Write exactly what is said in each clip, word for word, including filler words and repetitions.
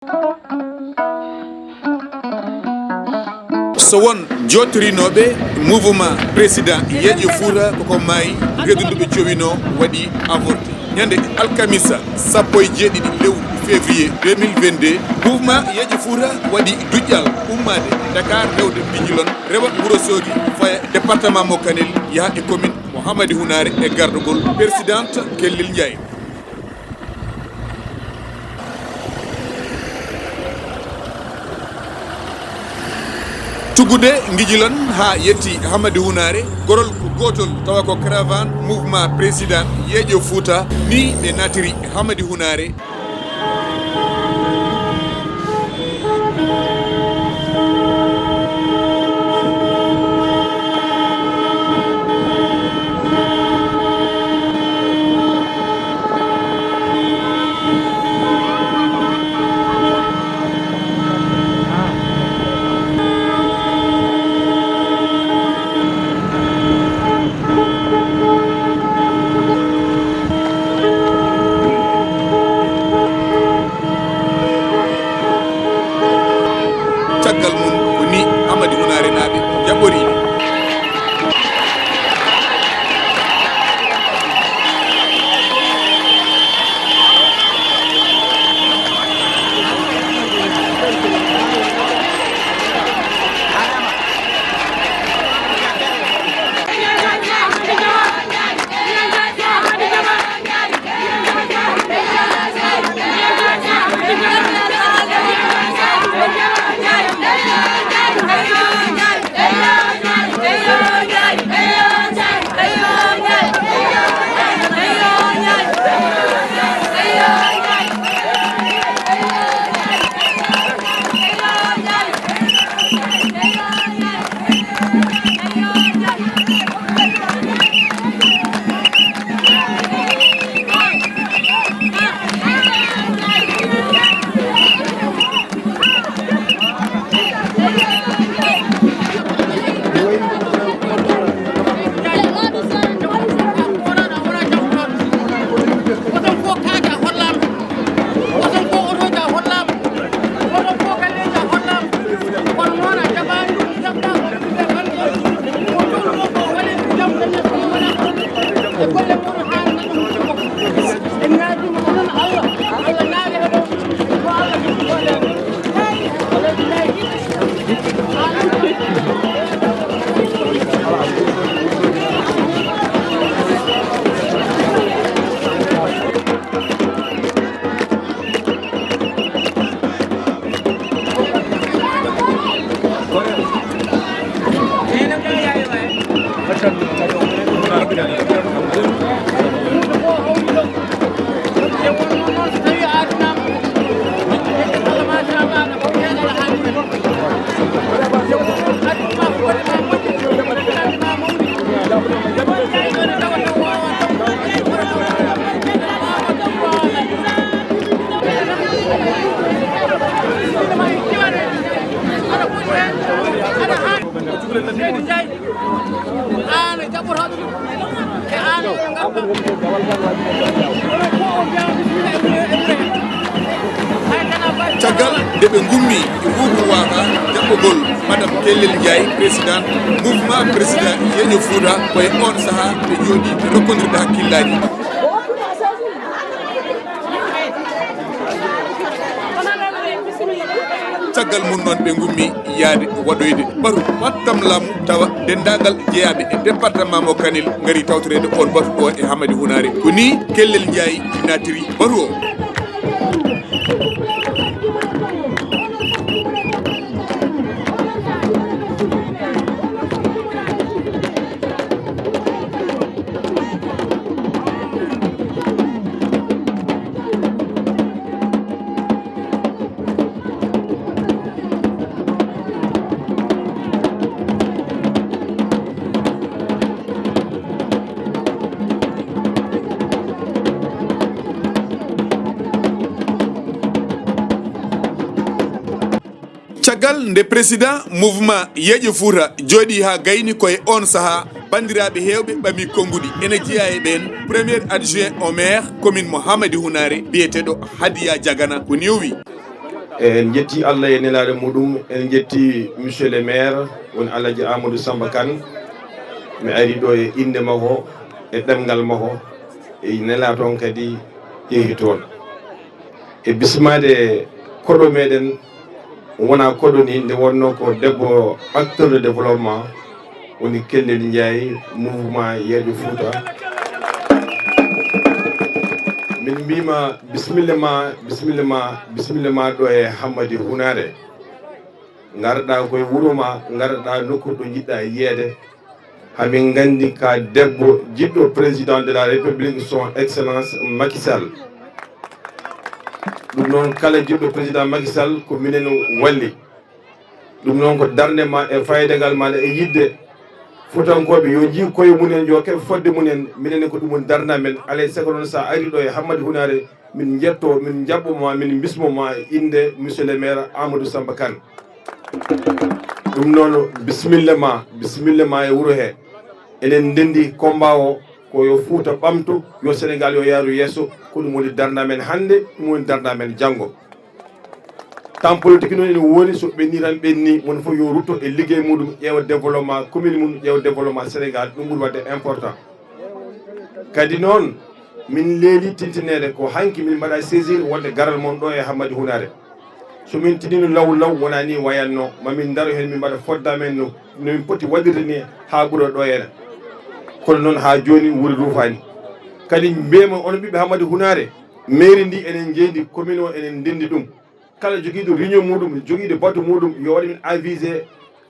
So won jooɗtorinooɓe mouvement président Yeeƴo Fuuta koko maayi, reedu ndu ɓe cowinoo waɗi avorté. Ñande alkamisa sappo e jeeɗiɗi lewru février deux mille vingt-deux, mouvement Yeeƴo Fuuta waɗi duƴƴal ummaade Dakar rewde Bijilon rewa Wuro Soogi faya département mo Kanel yaha e commune mo Hamadi Hunaare e gardagol présidente Kellel Njaay. Tuggude Ngijilon haa yetti Hamadi Hunaare, gorol ko gootol tawa ko caravane mouvement président Yeeƴo Fuuta, ni ɓe naatiri Hamadi Hunaare. Caggal mum ko ni Amadi Hunaare naaɓe jaɓɓoriiɓe. Caggal nde ɓe ngummi e Wuubu Waaka jaɓɓogol Madame Kellel Ndiaye, président mouvement président Yeeƴo Fuuta, ko e oon sahaa ɓe njooɗi ɓe rokkondirde hakkillaaji. Caggal mum noon ɓe ngummi yaade waɗoyde batu pattam laamu, tawa denndaangal jeyaaɓe e département mo Kanel ngari tawtoreede oon batu ɗo e Hamadi Hunaare. Ko ni Kellel Ndiaye naatiri batu o. Caggal nde président mouvement Yeeƴo Fuuta jooɗii haa gayni, ko e oon sahaa banndiraaɓe heewɓe ɓami konnguɗi. Ene jeyaa e ɓeen premier adjoint au maire commune mo Hamadi Hunaare biyeteeɗo Hadiya Jagana ko ni o wiyi. En njetti Allah e nelaaɗo muɗum, en njetti monsieur le maire, woni Alhaji Amadou Samba Kane. Mi ari ɗo e innde makko, e ɗemngal makko, e nelaa toon kadi yehi toon. E bismaade koɗo meɗen, wona koɗo ni, nde wonno ko debbo acteur de développement, woni Kellel Ndiaye, mouvement Yeeƴo Fouta. Min mbima bisimilla ma, bisimilla ma, bisimilla ma ɗo e Hammadi Hunare. Ngarɗa koye wuro ma, ngarɗa nokku ɗo jiɗɗa yiyeede. Hamin nganndi ka debbo jiɗɗo président de la République, son excellence Macky Sall. Ɗum noon, kala jiɗɗo président Macky Sall, ko minen walli. Ɗum noon ko darnde ma e faydagal ma e yidde Fuutankooɓe, yo njii koye mumen, yo keɓ fodde mumen. Minen ko ɗum woni darnde amen. Alay sago noon, so a ari ɗo e Hammadi Hunare, min njetto, min njaɓɓo ma, min mbismo ma e innde monsieur le maire Amadou Samba Kane. Ɗum noon, bisimilla ma, bisimilla ma e wuro he. Enen ndenndi combat o, ko yo Fuuta ɓamto, yo Sénégal yo yaaru yeeso. Ko ɗum woni darnde amen hannde, ɗum woni darnde amen janngo. Temps politique noon ene woodi, so ɓenni tan ɓenni, mon fof yo rutto e liggey muɗum, ƴeewa développement commune mum, ƴeewa développement Sénégal, ɗum ɓuri waɗde important. Kadi noon, min leeli tintineede ko hanki min mbaɗa saisir wonde garal mon ɗo e Hammadi Hunare. So min tinino law law, wona ni wayanno, ma min ndaro heen, min mbaɗa fodde amen no, no min poti waɗirde ni haa ɓura ɗo ena. Kono noon haa jooni wuri ruufaani. Kadi mbiyatmi on ɓiɓɓe Hammadi Hunare, mairie ndi enen njeyndi, commune o enen ndenndi ɗum. Kala jogiiɗo réunion muɗum, jogiiɗo baatu muɗum, yo waɗ min avisé,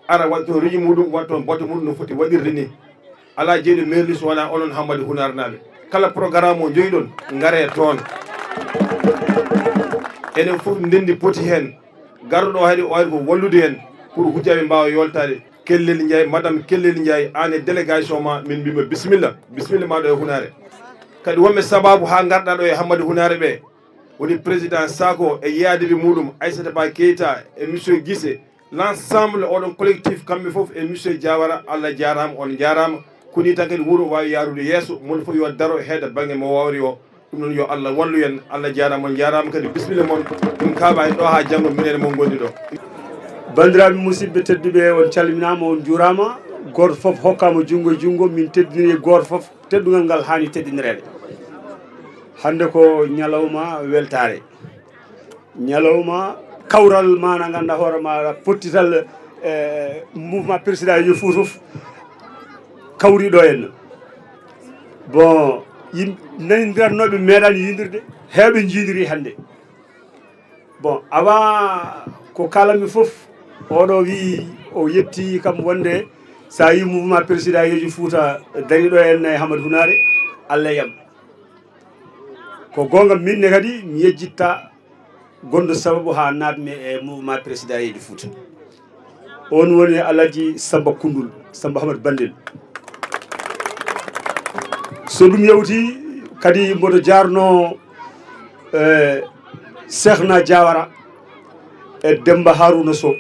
ara waɗ toon réunion muɗum, waɗ toon baatu muɗum no foti waɗirde ni. Alaa jeyɗo mairie so wonaa onon Hammadi Hunarnaaɓe. Kala programme mo njogiɗon, ngaree toon. Enen fof ndenndi poti heen. Garɗo ɗo hari, o ari ko wallude en pour hujjaaɓe mbaawa yoltaade. Kellel Ndiaye, madame Kellel Ndiaye, aan e délégation ma, min mbima bisimilla, bisimilla ma ɗo e Hunare. Kadi wonɓe sababu haa ngarɗa ɗo e Hammadi Hunare ɓe, woni président Sako e yaadiiɓe muɗum, Aissata Ba Keita e monsieur Guissé, l'ensemble oɗon collectif, kamɓe fof e monsieur Diawara, Allah jaaraama, on njaaraama. Ko ni tan kadi wuro waawi yaarude yeeso, moni fof yo daro heeda bannge mo wawri o. Ɗum noon yo Allah wallu en, Allah jaaraama, on njaaraama kadi, bisimilla mon, min kaaɓa heen ɗo haa janngo, minen e mon ngondi ɗo. Banndiraaɓe musidɓe tedduɓe, on calminaama, on njuuraama. Gooto fof hokkaama junngo e junngo, min teddiniri gooto fof. Teddungal ngal haani teddinireede. Hannde ko ñalawma weltaare, ñalawma kawral, maana ngannda hoore ma pottital, e mouvement président Yeeƴo Fouta fof kawri ɗo henna. Bon, yim-, nanondirannooɓe meeɗaani yiidirde, heewɓe njiidiri hannde. Bon, avant ko kaalanmi fof, oɗo wi o yetti kam wonde so a yi mouvement président Yeeƴo Fouta dari ɗo henna e Hammadi Hunare, Allah e am. Ko goonga, min ne kadi mi yejjitta gonɗo sababu haa naatmi e mouvement président Yeeƴo Fouta. On woni Alhaji Samba Kundul, Samba Ahmad Bandel. So ɗum yawti kadi mboɗo jaarno, eh, Cheikhna Diawara e Demba Haruna Sow.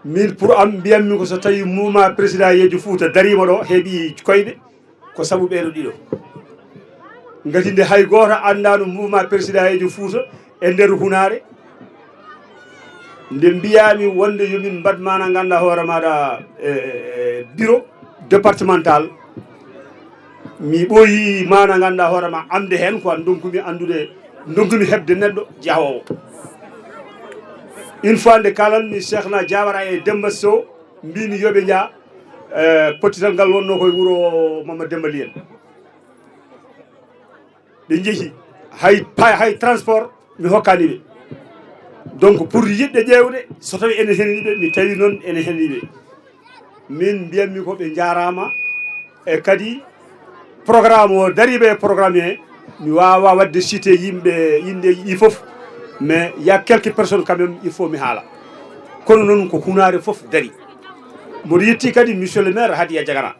Min pour am mbiyatmi ko so tawi mouvement président Yeeƴo Fouta dariima ɗo, heɓi koyɗe, ko sabu ɓeeɗo ɗiɗo. Ngati nde hay gooto anndaano mouvement président Yeeƴo Fouta e nder Hunare. Nde mbiyaami wonde yo min mbad maana ngannda hoore maaɗa, e, e, e bureau départemental. Mi ɓooyi maana ngannda hoore ma amde heen, ko an ndonkumi anndude, ndonkumi heɓde neɗɗo jahoowo. Une fois nde kaalanmi Cheikhna Diawara e Demba Sow, mbimi yo ɓe njah, e, pottital ngal wonno koye wuro Mama Demba Liyen. Ɓe njehi, hay pa-, hay transport mi hokkani ɓe. Donc pour yiɗde ƴeewde so tawi ene heni ɓe, mi tawi noon ene heni ɓe. Min mbiyatmi ko ɓe njaaraama, e kadi programme o dariiɓe e programme he, mi waawa waɗde cité yimɓe, yimɓe ɗi fof, mais il y a quelques personnes quand même, il faut mi haala. Kono noon ko Hunare fof dari. Mboɗo yetti kadi monsieur le maire Hadiya Diagara.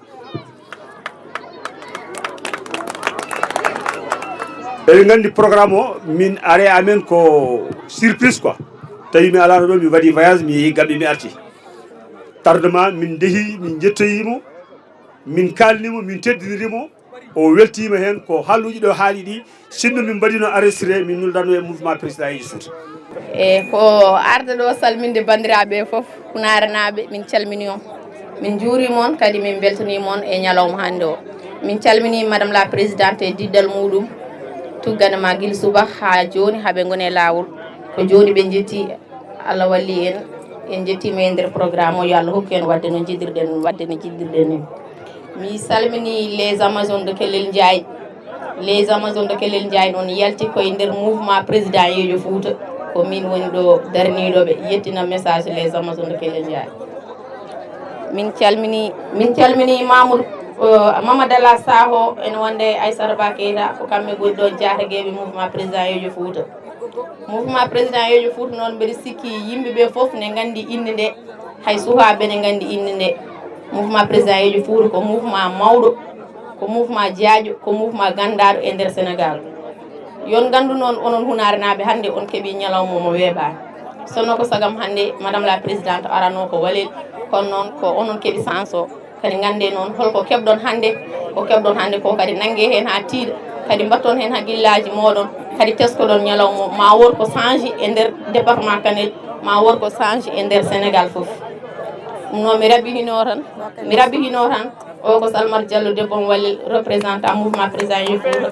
Eɗen nganndi programme o, min are amen ko surprise quoi. Tawi mi alaano ɗo, mi waɗi voyage, mi yehi Gambie, mi arti. Tardement, min njehi, min njettoyi mo, min kaalni mo, min teddiniri mo. O weltiima heen ko haalluuji ɗo haali ɗi, sinno min mbaɗino enregistré, min nuldanno e mouvement président Yeeso Fouta. E ko arde ɗo salminde banndiraaɓe fof, Hunaarenaaɓe, min calmini on, min njuurima on, kadi min mbeltaniima on e ñalawma hannde o. Min calmini madame la présidente e diddal muɗum, tuggane ma gila subaka haa jooni haa ɓe ngoni e laawol. Ko jooni ɓe njetti, Allah walli en, en njettiima e nder programme o, yo Allah hokku en waɗde no njiɗirɗen, waɗde no njiɗirɗen ni. Mi salmini les Amazones de Kelel Ndiaye. Les Amazones de Kelel Ndiaye noon yalti koye nder mouvement président Yeejo Fouta. Ko min woni ɗo darniiɗo ɓe, yettina message les Amazones de Kelel Ndiaye. Min calmini, min calmini Mamoudou, euh, Mamadou Alla Sakho, ene wonde Aissata Ba Keita, ko kamɓe ngoni ɗo jaatageeɓe mouvement président Yeejo Fouta. Mouvement président Yeejo Fouta noon, mbeɗa sikki yimɓe ɓe fof ne nganndi innde nde, hay sukaaɓe ne nganndi innde nde. Mouvement président Yeejo Fouta ko mouvement mawɗo, ko mouvement jaaƴo, ko mouvement ganndaaɗo e nder Sénégal. Yon nganndu noon, onon Hunaarenaaɓe, hannde on keɓi ñalawma mo weeɓaani. Sinno ko sagam hannde madame la présidente arano ko Walel, kono noon ko onon keɓi chance o. Kadi nganndee noon holko keɓɗon hannde, ko keɓɗon hannde ko kadi nanngee heen haa tiiɗa, kadi mbaɗton heen hakkillaaji mooɗon, kadi teskoɗon ñalawma o, ma wor ko change e nder département Kanel, ma wor ko change e nder Sénégal fof. Ɗum noon mi raɓɓihinoo tan, mi raɓɓihinoo tan, o ko Salmata Diallo, debbo mo Walel, représentant mouvement président Yeejo Fouta.